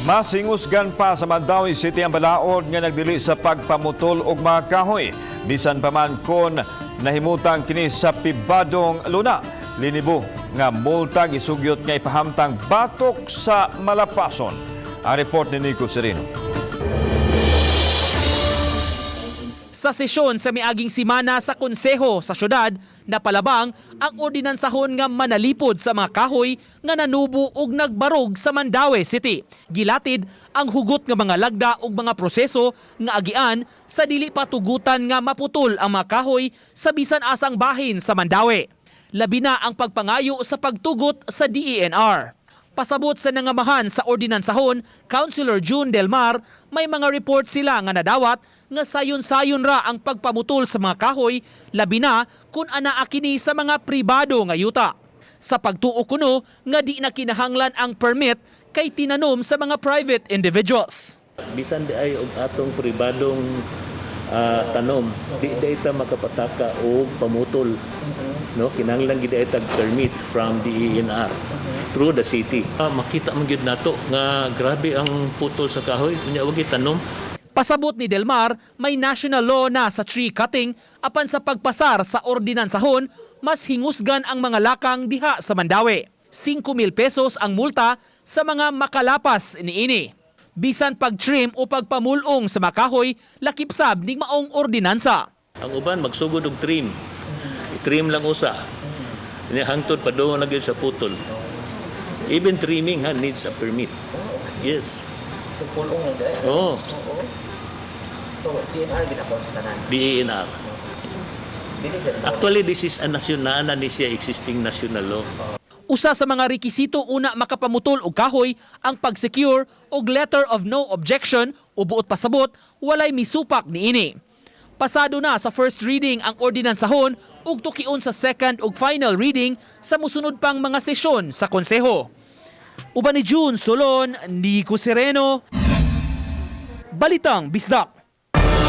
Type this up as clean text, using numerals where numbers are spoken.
Mas hingusgan pa sa Mandaue City ang balaod nga nagdili sa pagpamutol og mga kahoy. Bisan pa man kon nahimutang kini sa pribadong luna. Linibo nga multa gisugyot nga ipahamtang batok sa Malapason. Ang report ni Nico Sereno. Sa sesyon sa miaging simana sa konseho sa syudad, napalabang ang ordinansahon nga manalipod sa mga kahoy nga nanubo og nagbarog sa Mandaue City. Gilatid ang hugot nga mga lagda ug mga proseso nga agian sa dili patugutan nga maputol ang mga kahoy sa bisan asang bahin sa Mandaue. Labi na ang pagpangayo sa pagtugot sa DENR. Pasabot sa nangamahan sa ordinansahon, Councilor June Del Mar, may mga report sila nga nadawat nga sayon-sayon ra ang pagpamutol sa mga kahoy, labi na kung anaa kini sa mga pribado nga yuta. Sa pagtuo kuno nga di na kinahanglan ang permit kay tinanom sa mga private individuals. Bisan di ay og atong pribadong tanom, di di ta makapataka og pamutol, no? Kinahanglan gid ay tag permit from DENR through the city. Makita man gyud nato nga grabe ang putol sa kahoy unya wa tanom. Pasabot ni Del Mar, may national law na sa tree cutting apan sa pagpasar sa ordinansahon, mas hingusgan ang mga lakang diha sa Mandaue. 5,000 pesos ang multa sa mga makalapas niini. Bisan pag-trim o pagpamulong sa makahoy, lakip sab ning maong ordinansa. Ang uban magsugod og trim, i-trim lang usa. Unya hangtod padung na gyud sa putol. Even trimming ha needs a permit, yes. So pulong lang dahil. Oh. Oo. So DENR ginakons tanan. DENR. Dili sa Actually, this is a national na ni siya existing national law. Usa sa mga rekisito una makapamutol og kahoy ang pag-secure og letter of no objection o buot pasabot walay misupak niini. Pasado na sa first reading ang ordinansahon ug tukion sa second ug final reading sa musunod pang mga sesyon sa konseho. Uban ni June Solon, Nico Sereno, Balitang Bisdak.